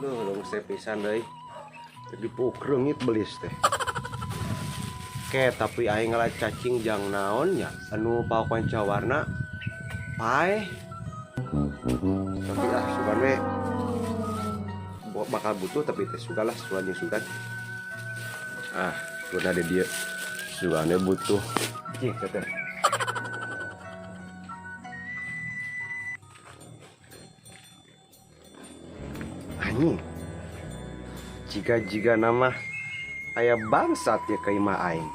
Loh, longse pisan deui. Jadi pukreungit belis teh. Ke tapi aing ngala cacing jang naon nya anu papanca warna paeh. Tapi ah sugan we bakal butuh tapi teh sugan lah sugan jeung sugan. Ah, sugan ada dia. Sugane butuh. Cih, teh. Anjing. Jiga-jiga nama aya bangsat ya ka imah aing.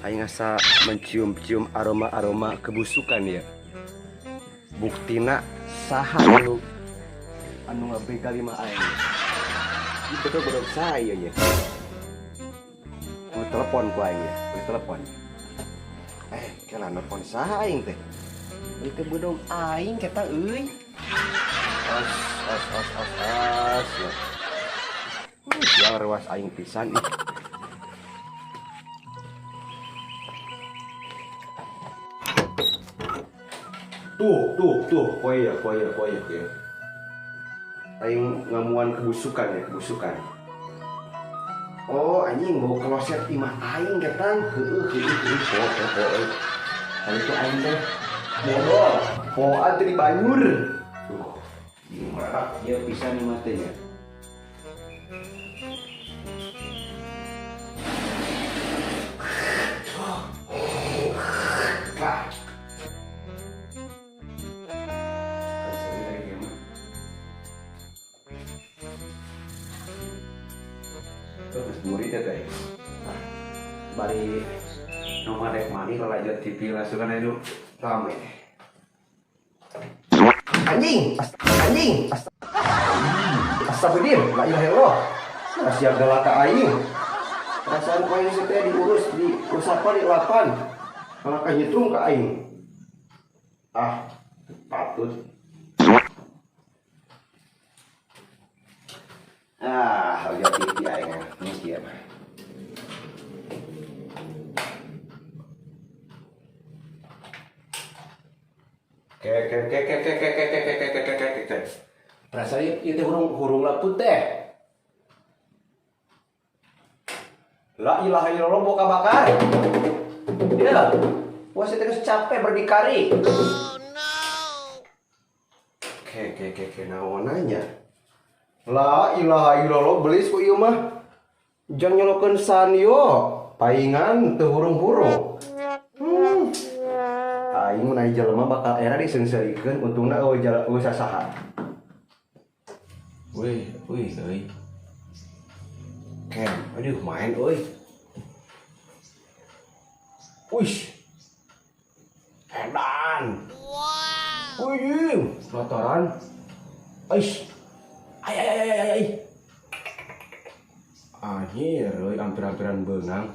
Aing asa mencium-cium aroma-aroma kebusukan ya. Buktina saha anu ngabegal imah aing. Ieu betul-betul saya ya. Ku telepon ku aing ya, ku telepon. Kela nelpon saha aing teh? Ieu teh bedog aing eta euy. Os os os os os. Ya. Yang rewas aing pisan ih. Tuh, tuh, tuh, koya, koya, koya, koya. Aing ngamuan kebusukan ya, kebusukan. Oh, anjing bau kloset imah aing ketang. Heueuh, heueuh, heueuh, po, po, po, euy. Kali itu aing teh modol, poan teh di banyur. Tuh, gimana dia pisan imah teh nya. Bari nomor rek mani lalajo TV langsung kan anu rame. Anjing, anjing, astagfirullah, la ilaha illallah. Rahasia galaka aing. Perasaan ku aing teh diurus di usapan di lapan. Kalaka nyetrum ka aing. Ah, patut. Ah, lalajo TV aing. Ini dia mah. Ke ke ke ke ke ke ke ke ke ke ke ke ke. Perasaan ieu teh hurung laput teh. La ilaha illallah boka bakar. Ya. Wah, saya terus capek berdikari. Oh no. Ke ke ke ke naon nanya. La ilaha illallah belis ku ieu mah. Jang nyolokeun sanyo, paingan teu hurung-hurung. Aing mun aya jelema bakal era diseungseurikeun untungna eueuh eueuh sasaha. Wih, wih euy. Kem, aduh main euy. Wih. Edan. Wow. Wih, lataran. Aish. Ay ay ay ay ay. Anjir euy ampir-ampiran beunang.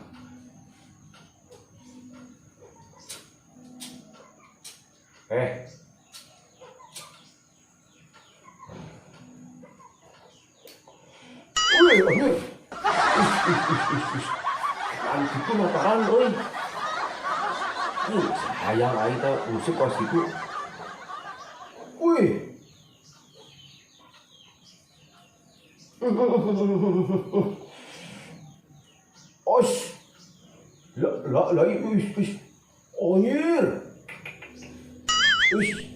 Wih, anjir. Edan kitu lataran euy. Sayang aing teh musik kos kitu. Wih. Osh. La la la ish ish. Anjir. Ish. Ih.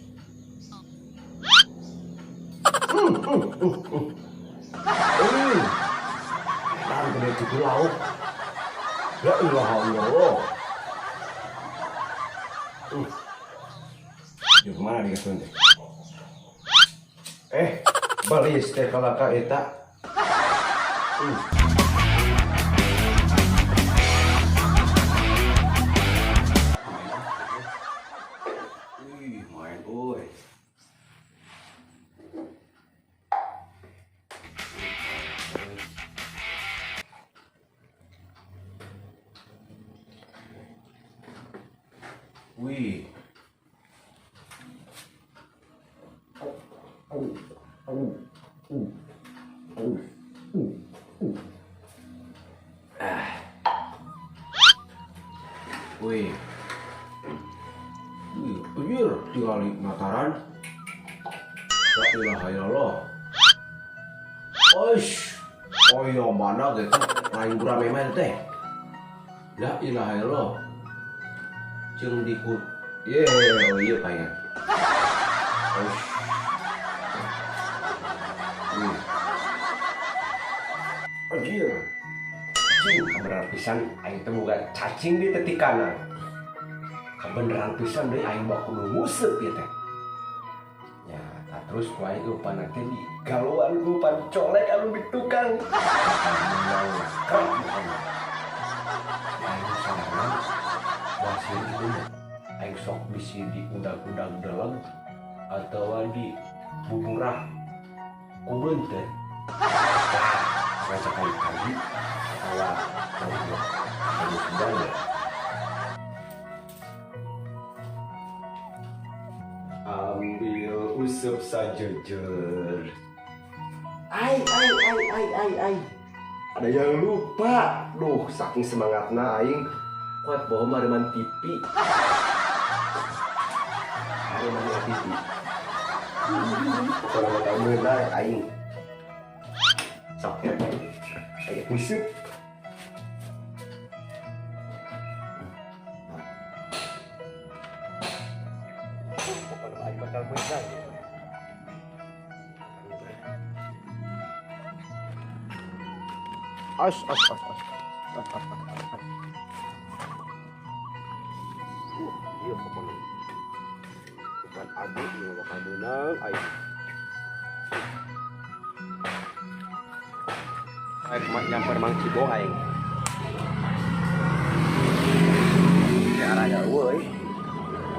Edan gede kitu lauk. La ilaha illallah. Ya kemana nih kesun teh? Balis teh kalaka eta. Wih, main euy. Wih. Wih. Wih, anjir, tinggal di Mataran. La ilaha illallah. Oish. Oh iya mana gitu. Lain gurame mah teh. La ilaha illallah. Jeung dikut. Ye, oh iya kayaknya. Oish. Anjir. Cing, kabeneran pisan aing teh boga cacing di tetikana. Kabeneran pisan deui aing mah kudu nguseup ieu teh. Ya, terus ku aing eupan teh di galoan ku pan colek anu di tukang. Menang krek bukan. Aing sorangan masih itu aing sok bisi di undag-undag dalam atawa di buburah kubeun teh. Nah, sekali-kali atawa anu sudah ya. Ambil usap sajejer. Ai ai ai ai ai ai. Ada yang lupa. Duh, saking semangatna aing kuat bawa mareman TV. Mareman TV. Kalau bakal meunang aing. Sok ya. Ayo usap. Bakal meunang. As as as as. Iya pokoknya. Bukan adik yang bakal menang aing. Aing nyamper Mang Cibo aing. Ya arahnya euy.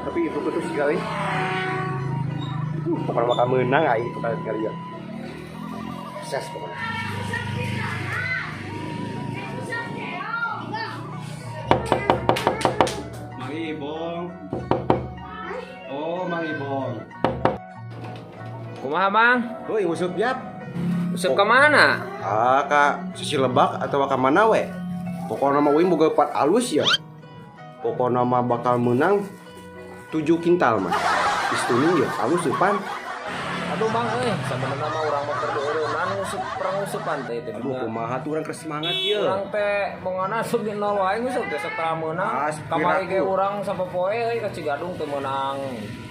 Tapi itu putus sekali. Pokoknya bakal menang aing itu kali ya. Sukses pokoknya. Mang Ibong. Oh, Mang Ibong. Kumaha, Bang? Heuy, nguseup yap. Useup ka mana? Ah, ka sisi lebak atau ka mana we? Pokoknya mah uing boga pat alus ya. Pokoknya mah bakal menang 7 kintal mah. Istuning ya, alus depan. Aduh, Bang euy, sabenerna mah urang mah keur diureunan nguseup perang ngusupan teh itu. Aduh, kumaha tuh urang keur semangat ye. Urang teh mongana asup di nol wae nguseup teh setelah meunang. Ah, Kamari ge piraku. urang sapopoe euy ka Cigadung teu meunang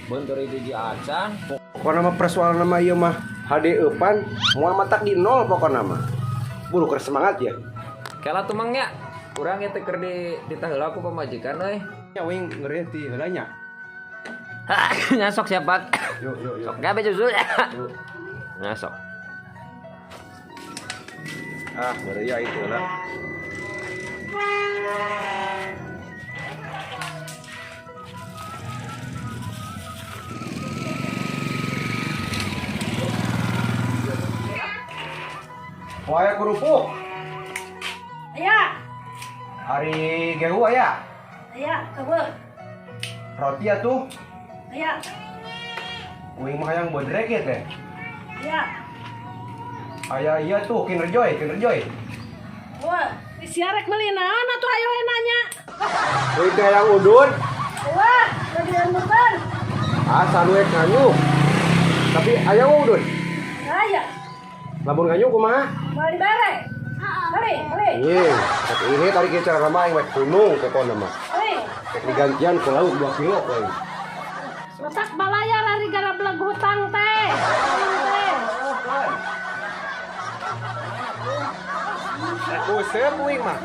beunteur hiji acan. Pokoknya mah persoalan mah ieu mah HD eupan moal matak di nol pokokna mah. Buru keur semangat ya. Kela tuh Mang nya. Urang ieu teh keur di ditaheula ku pamajikan euy. Ya uing ngeri ti heula nya. Nyasok siapa? Yuk yuk yuk. Sok gabe susu. Nyasok. Ah, ngeri ya itu lah. Wah, kerupuk. Aya, Hari gehu aya. aya, eueuh. Roti atuh. Aya, Uing mah hayang bodrek ya teh. aya. Aya iya tuh Kinder Joy, Kinder Joy. Eueuh, sia rek meuli naon atuh ayo we nanya. Uing teh hayang udun. Eueuh, lagi lembutan. Ah, saluek nganyuk. Tapi aya udun. Aya, Lamun nganyuk kumaha? moal dibere. Beli, beli, Iya, tapi ini tadi kita cara nama aing wek gunung pokona mah. beli. Rek digantian ku lauk 2 kilo ku aing. Matak balayar ari gara beleg hutang teh. Teh. Rek useup uing mah.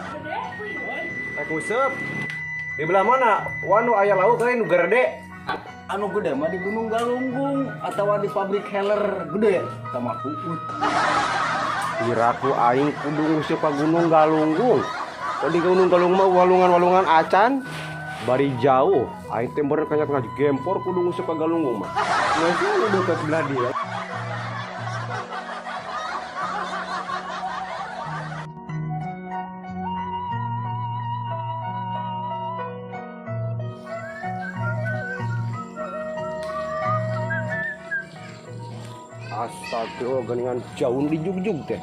Rek useup. Di belah mana? Wanu aya lauk euy nu gede. Anu gede mah di Gunung Galunggung atau di pabrik Heller gede sama Uut. Iraku aing kudu nguseup ka Gunung Galunggung. Kok di Gunung Galunggung mah walungan-walungan acan bari jauh. Aing teh meureun kanyat ngaji gempor kudu nguseup ka Galunggung mah. Geus nu deukeut belah dieu. Astagfirullah geningan jauh di jugjug teh.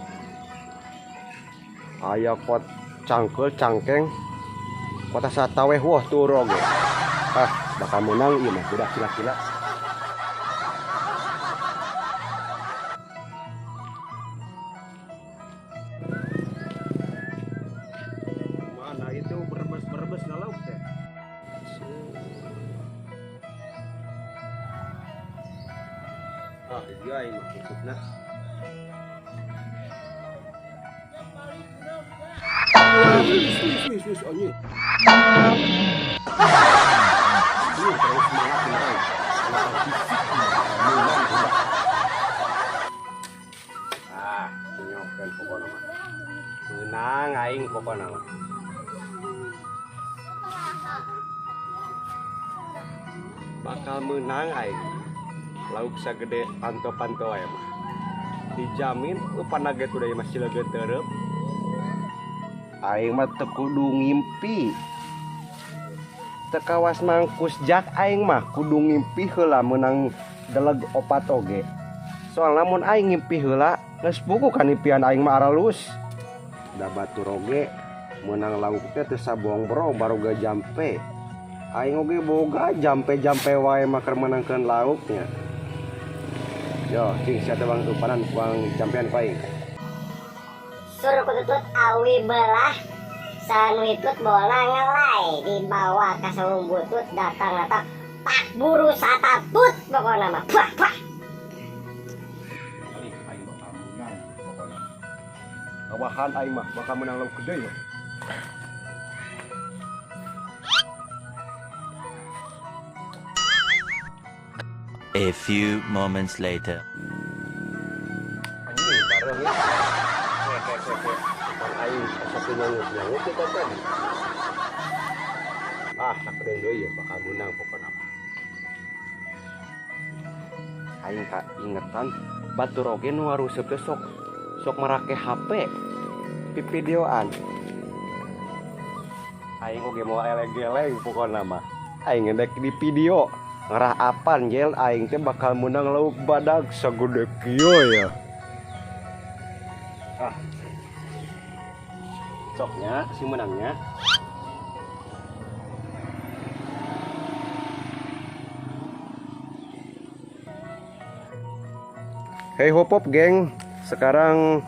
Aya kot cangkel cangkeng kota sataweh wah turog. Ah, bakal menang ieu mah budak kila-kila. Ah, di dieu aing mah usupna. Wis wis anjing. Ini terus semangat beneran. Ah, nyokan pokokna mah. Menang aing pokokna mah. Bakal menang aing. Lauk sagede panto-panto aya mah. Dijamin eupan ge tuh masih leugeut tereup. Aing mah teu kudu ngimpi. Teu kawas mangkus jak aing mah kudu ngimpi heula meunang deleg opat oge. Soalna mun aing ngimpi heula geus buku kan impian aing mah aralus. Da batur oge meunang lauk teh teu sabongbrong baroga jampe. Aing oge boga jampe-jampe wae mah keur meunangkeun lauknya. Yo, cing sia teh bang upanan bang jampean ku aing. Surukutut awi belah sanuitut bola ngelai dibawa ke saung butut datang-datang pak buru satatut pokokna mah pah pah. Aing bakal menang pokokna. Awahan aing mah bakal menang lauk gede ya. A few moments later. Anjing bareng ya. Oke. Aing asa nyangut-nyangut kita tadi. Ah, sakedeung deui ya bakal menang pokona mah. Aing ka ingetan batur oge nu ngaruseuk teh sok marake HP pipideoan. Aing oge moal eleng-eleng pokona mah. Aing endek di video ngerah apan jel aing teh bakal menang lauk badag sagede kieu ya. Ah. Soknya si menangnya. Hey hop hop geng, sekarang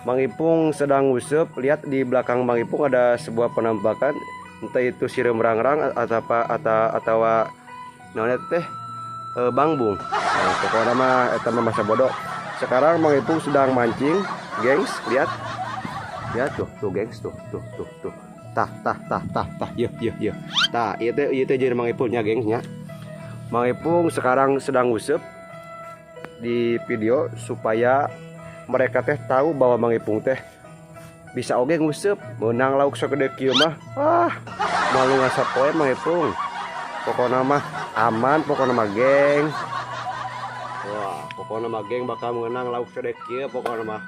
Mang Ipung sedang nguseup. Lihat di belakang Mang Ipung ada sebuah penampakan, entah itu sireum rang-rang atau apa atau naon teh bangbung. Nah, pokoknya mah eta mah masa bodoh. Sekarang Mang Ipung sedang mancing, gengs, lihat. Ya tuh, tuh gengs tuh, tuh, tuh, tuh. Tah, tah, tah, tah, tah, yeuh, yeuh, yeuh. Tah, ieu teh jadi Mang Ipungnya, gengsnya. Mang Ipung sekarang sedang nguseup di video supaya mereka teh tahu bahwa Mang Ipung teh bisa oge nguseup, meunang lauk sagede kieu mah. Ah, malu ngasapoe Mang Ipung. Pokona mah aman, pokona mah geng. Wah, pokona mah geng bakal menang lauk sagede kieu, pokona mah.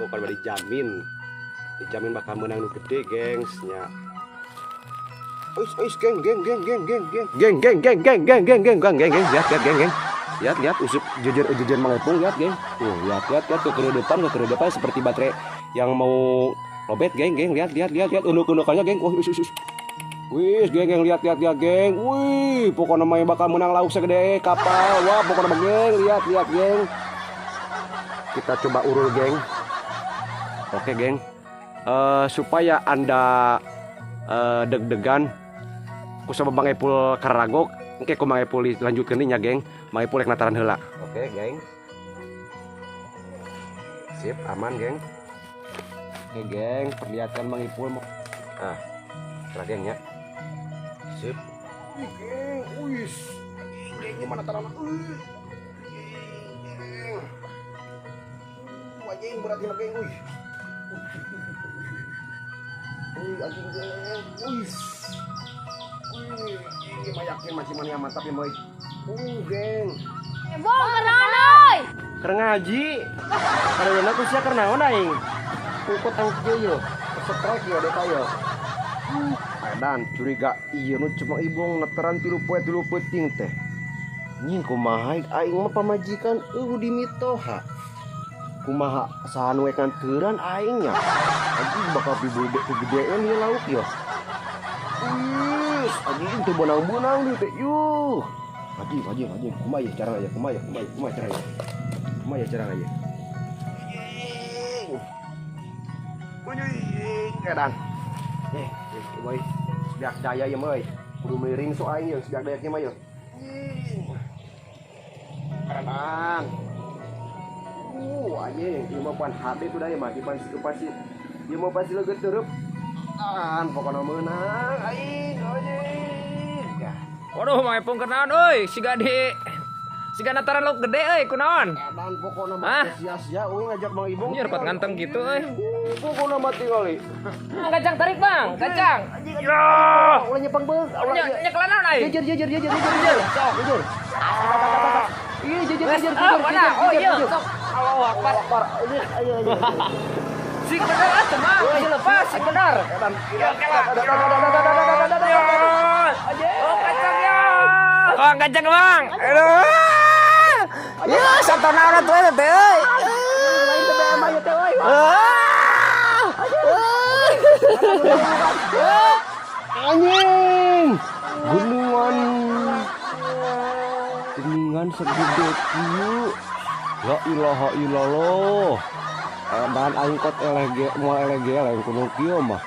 Pokona mah dijamin. Dijamin bakal menang nu gede, gengsnya. Ois, ois, geng, geng, geng, geng, geng, geng, geng, geng, geng, geng, geng, geng, geng, geng, geng, geng, lihat, lihat, geng, geng. Lihat, lihat, usup jejer Mang Ipung, lihat, geng. Tuh, lihat, lihat, lihat ke depan seperti baterai yang mau lobet, geng, geng, lihat, lihat, lihat, lihat, unuk-unukannya, geng. Wah, wis, wis, wis, geng, geng, lihat, lihat, lihat, geng. Wih, pokoknya mah bakal menang lauk segede kapal. Wah, pokoknya mah, geng, lihat, lihat, geng. Kita coba urul, geng. Oke, geng. Supaya anda deg-degan ku sama Bang Ipul karagok, engke ku Mang Ipul lanjutkeun nya, geng. Mang Ipul rek nataran heula. Oke, geng. Sip, aman, geng. Oke, geng, perlihatkan Mang Ipul. Ah, geng ya. Sip. Wih, geng, wis. Geng, gimana taran? Geng. Anjing berat ya, geng, wih. Wih, anjing, geng. Wih. Wih, ini mah yakin masih mana yang mantap ya, moy. Geng. Bong, keur naon euy? Keur ngaji. Kareuna ku sia keur naon aing? Kukut ang kieu yo. Strike yo deta yo. Edan curiga ieu nu cuma ibong neteran 3 poe 3 peuting teh. Nying kumaha aing mah pamajikan eueuh di mitoha. Kumaha saha nu nganteran aing nya. Anjing bakal pigedean ieu lauk yo. Wih, anjing teu beunang-beunang deui teh. Yuh. Anjing, anjing, anjing. Kumaha ieu cara ieu? Kumaha ieu? Kumaha ieu? Kumaha cara ieu? Kumaha ieu cara ieu? Anjing. Edan. Boy. Sebiak daya ieu mah euy. Kudu miring so aing ieu sebiak daya kieu mah ieu. Edan. Anjing, ieu mah pan HD tuh dah ieu mah, ieu pan pasti ieu mah pasti leugeut teureub. An pokona meunang aing anjing. Ya. Waduh, Mang Epung kenaon euy, siga di siga nataran lauk gede euy, kunaon? Edan pokona Hah? mah sia-sia euy ngajak Mang Ibong. Anjir, pat nganteng gitu euy. Pokona mah tingali. Kacang tarik, Bang. Kacang. Ya. Ulah nyepang beuk, ulah Nya nyekelan naon aing? Jejer jejer jejer jejer jejer. Sok. Jejer. Iya jejer jejer Ah, jejer. mana? Oh iya, jejer. sok. Allahu Akbar. Akbar. Ini ayo ayo. Sing bener atuh, Mang. Geus lepas, sing bener. Edan. Ya, kela. Oh, kacang ya. Oh, kacang, Bang. Aduh. Ya, satu naon atuh eta teh euy. Ah. Anjing. Gunungan. Gunungan segede kieu. La ilaha illallah. Edan aing kot eleh ge moal eleh geleng kudu kieu mah.